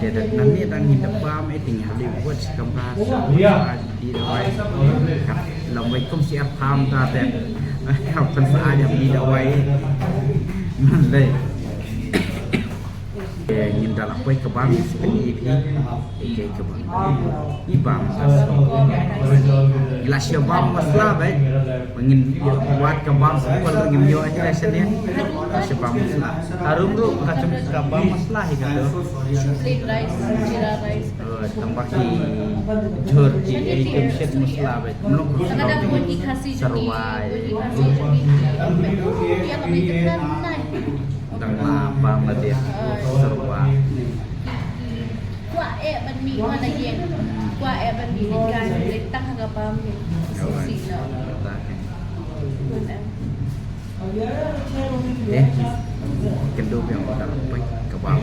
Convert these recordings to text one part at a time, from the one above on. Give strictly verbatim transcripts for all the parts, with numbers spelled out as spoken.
Te da nangne dang hin da bam, eh, te ngi hap leit wad shi kamra, sa di dawai. Kat lawei kum shi ar pham ta te. Hap pynsa ïa di dawai. Man lei. Eh, ngin da la poi ka bam, sa ka i phi. Eh, ka i ka bam. I bam. I la shu bam masala bai. Ngin wad ka bam sa pol ngin ïoh hi la shen ïa. La shu bam masala. Harum ruh ka chum ka bam masala hi ka tu. Plain rice, jeera rice. Oh, tang ba ki jhur ki ei kum shet masala bai. Mlong kum shet. Sarwa. Dang la bam la dei sarwa. Kwah eh ban mih ma la ïeng. Kwah eh ban mih kan leh tang ha ka bam hi. Sisi na. Dei. Kynduh biang da la poi ka bam.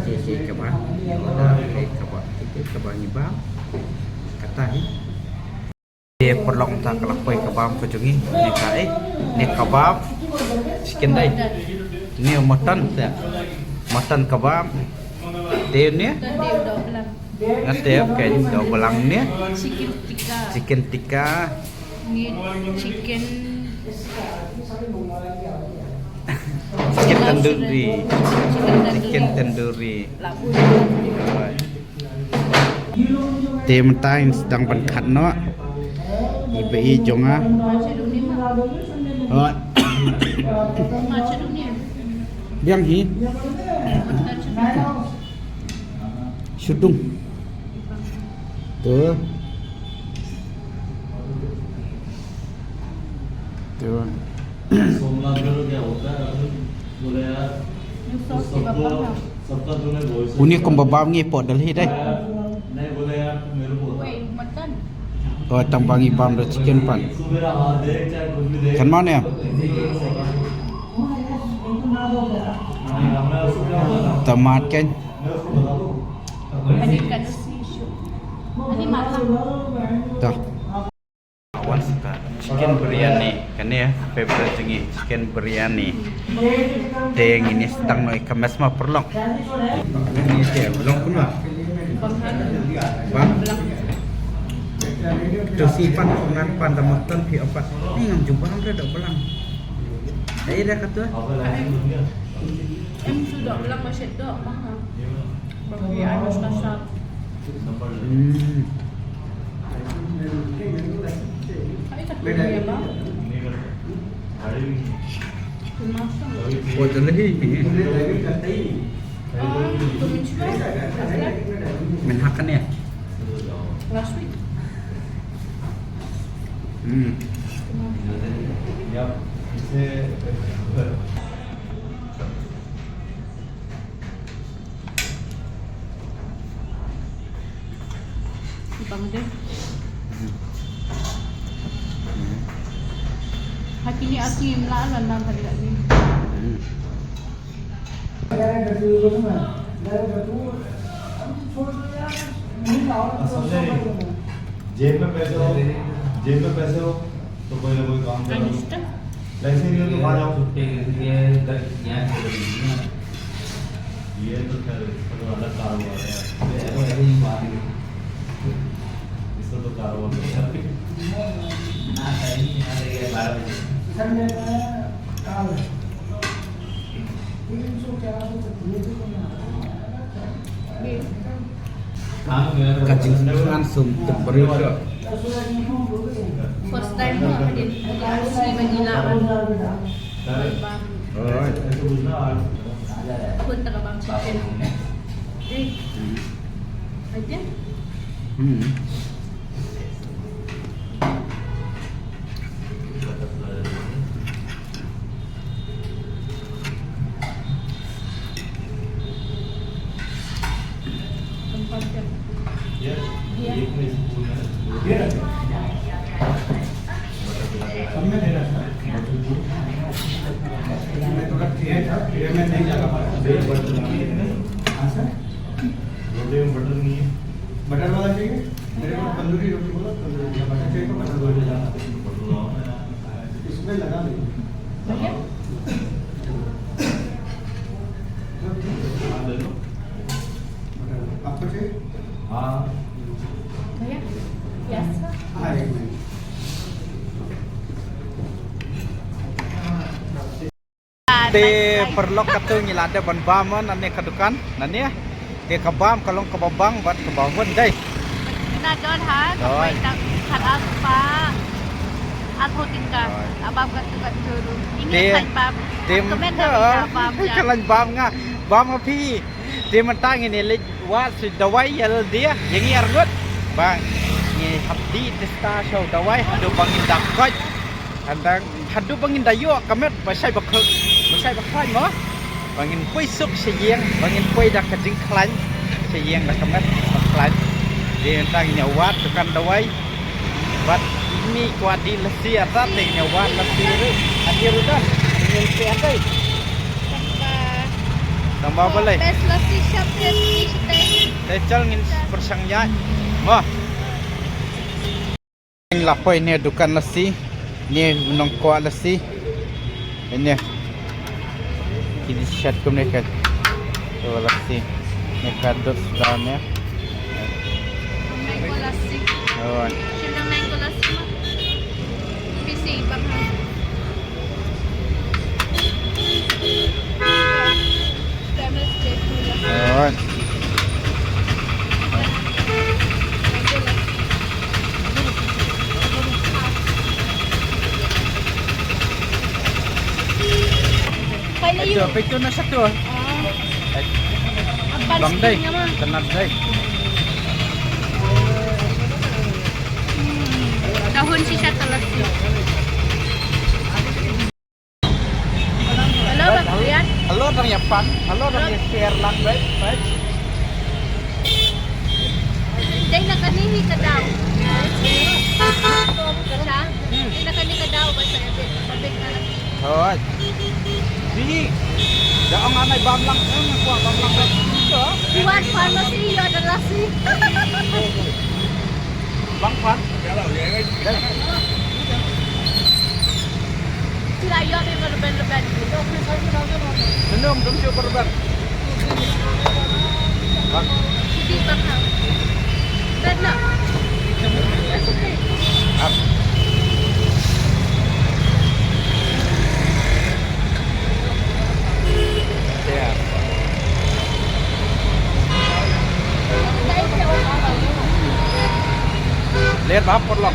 Ki ki ka bam. Da ki ka bam. Ki ki ka bam ngi bam. Kata hi. Te paralok, mynta ka la poi ka bam ka jong ngi. Ne ka, eh, ne ka bam. Chicken dei. Ne mutton te. Mutton ka bam. Te ne? Nga te, okay, dei u balang ne. Chicken tikka. Chicken tikka. Ni chicken. Chicken tandoori. Chicken tandoori. Chicken tandoori. Labu. Te mynta ngi sdang ban khat noh. I ba i jong nga. Hoi. Biang hi. Shu dung. Tu. Tu. सोमनाथ का तो क्या होता है, बोले यार, तो सबको, सबका तूने भविष्य Uni kum ba bam ngi pok Delhi dei. नहीं, बोले यार, तू मेरे को बता। Oh, tang ba ngi bam da chicken pan. तू मेरा हाथ देख, चाहे कुछ भी देख। Kan ma ne? नहीं, मैं उसको क्या बोलता? Tomat kan. मैं उसको बता दूँ। Ani kan si shu. Ani makan. Dah. Wan sa ka chicken biryani, kane favorite jong ngi, chicken biryani. Te ngin ïa sdang noh ïa ka mess ma paralok. Te long kumno? Bang. To shi pan, ngan pan da mutton phi ong pat. Ni ngam ju bam re da balang. Dei da kato. Em shu da balang ma shet da bang ha. Bang phi ai mas kasar. Hmm. Ai kat phi ya ba. Ko jalehi ni. Min hakan ya. Last week. Hmm. Yep. Bang deh. Hakini aki imla lan lan hari lagi. समझे नहीं? जेब में पैसे हो, जेब में पैसे हो, तो कोई ना कोई काम करो। पैसे नहीं हो तो खा जाओ। छुट्टी के लिए दस, यहाँ से ये तो खैर, इसका तो अलग कारोबार है। ये तो ऐसे ही बात है। इसका तो कारोबार करता है। ना, टाइम नहीं आ रही है, बारह बजे। सर, मेरा काम है। तीन सौ, चार सौ तक ये भी नहीं आ रहा है। Ka jingïaid sum te briew ka. First time ko hadien, hadien shu bani la. Alright. Kun ta ka bang chicken. Eh. Hadien. Hmm. रोटी में बटर नहीं है। बटर वाला चाहिए? मेरे को तंदूरी रोटी बोलो, तंदूरी। या बटर चाहिए तो बटर वाला। बटर लाओ ना यार। इसमें लगा दो। भैया? हाँ, ले लो। Te paralok, katto ngi la dep ban bam nangne ka dukan nangne. Te ka bam ka long kaba bang bad kaba hun dei. Na don ha, ka poi tang khat ar spah arphew tyngka. A bam katto katto ruh. Ini te kan bam. Te ka lain bam nga, bam ma phi. Te mynta ngin ïa leit wad sha dawai ïa lade ïa ngi arngut. Ba ngi hap dih tista sha dawai haduh ba ngin da koit. Tang haduh ba ngin da ïoh ka met ba shai ba khlaiñ, ba shai ba khlaiñ mo. Ba ngin poi suk sha ïing, ba ngin poi da ka jingkhlaiñ sha ïing da ka met ba khlaiñ. Te mynta ngin ïa wad dukan dawai. Bad ini kwah dih lassi artat, te ngin ïa wad lassi ruh. Ati ruh don. Ngin phi ati. Tang ba balei? Best lassi shop te shatei. Te chal ngin pyrshang ïaid. Mo. La poi ne dukan lassi, ne nongkwah lassi. Ne. Ki dih shat kumne ka. To lassi. Ne ka dud suda ne. Mango lassi. Oh. Shim mango lassi ma. Pisi bang ha. Alright. Ito, ito na sa to. Bang dai, tanat dai. Dahon shisha talas. Hello, Bang Rian. Hello, Bang Yapan. Hello, Bang Share lang, baik, baik. Dai na kani hi ka daw. Ka sha? Dai na kani ka daw, ba sa bit, ba bit na. Hoi. Di. Da ong anai bam lang, eh, kwah bam lang. Di wan pharmacy, ïoh da lassi. Bang Pan. Sila ïoh dei ba rben rben. Minum, dum shu ba rben. Bang. Sidi bang ha. Rben na. Ap. Ler bap por long.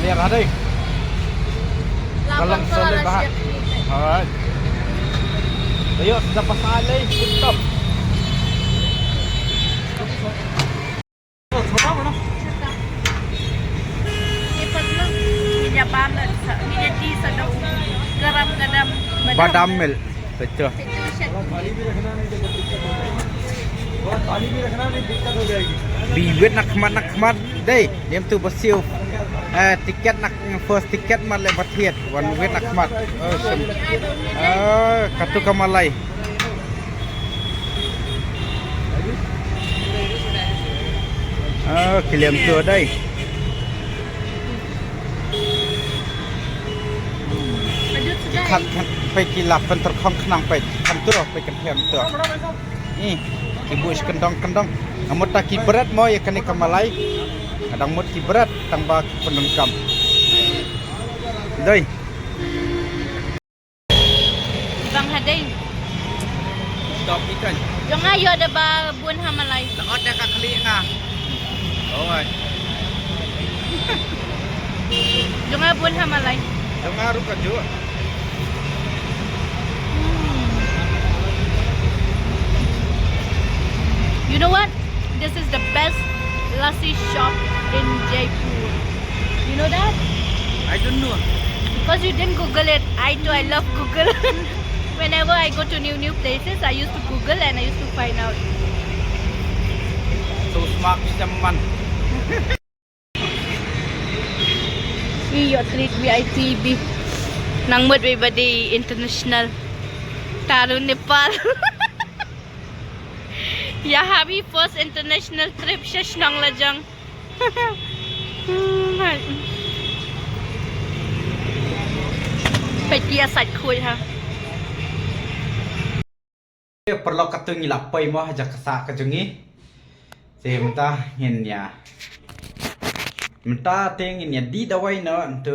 Ler adai. Ka long solid bha. Alright. Ayo, sudah pasang alai, stop. Badam milk. Betul. Bi wit na khmat na khmat dei. Dem tu ba siew. Eh, tiket na first tiket mat le ba thied. Wan wit na khmat. Oh, sim. Eh, katu ka malai. Ah, ki lem tu dei. Ki khat, khat, peit ki la pyntur khong khnang peit. Khan tu, peit kan hiam tu. Ih, ki buh kyndong kyndong. Nga mut ta ki bret mo ïa kane ka malai. Nga dang mut ki bret tang ba ki pyndonkam. Dei. Bang hadei. Stop ikan. Jong nga ïoh da ba bun ha malai. Laqot da ka khlieh nga. Oi. Jong nga bun ha malai. Jong nga ruh ka juh. Hmm. You know what? This is the best lassi shop in Jaipur. You know that? I don't know. Because you didn't Google it. I do. I love Google. Whenever I go to new new places, I used to Google and I used to find out. So smart siya man. Ïoh treat V I P bi. Nang mut bi ba dei international. Taro Nepal. Ïa habi first international trip sha shnong lajong. Peit ki ïa sait khuid ha. Paralok, katto ngi la poi mo ha jaka sah ka jong ngi. Te mynta ngin ïa, mynta te ngin ïa dih dawai noh, ntu.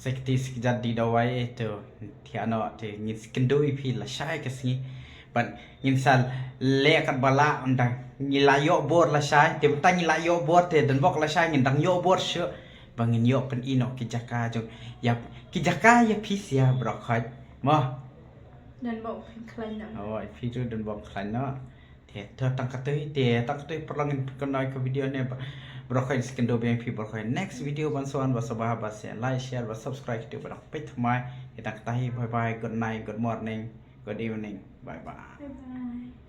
Sa kti sa kjat dih dawai te, thiah noh te ngin sa kynduh ïa phi lashai ka sngi. Bad ngin sa leh katba lah, ynda ngi la ïoh bor lashai, te mynta ngi la ïoh bor te donbok lashai ngin dang ïoh bor shuh. Ba ngin ïoh pyni noh ki jaka jong, ïa ki jaka ïa phi sha baroh khoit. Mo. Donbok phin khlaiñ noh. Oh, phi tu donbok khlaiñ noh. Te to tang katto hi, te tang katto hi paralok, ngin pynkynmaw ka video ne ba, baroh khoit, sa kynduh biang phi baroh khoit next video ban sa wan, ba sngewbha ba sa like, share, ba subscribe, te ba dang peit thymmai. Te tang katto hi, bye bye, good night, good morning, good evening, bye bye. Bye bye.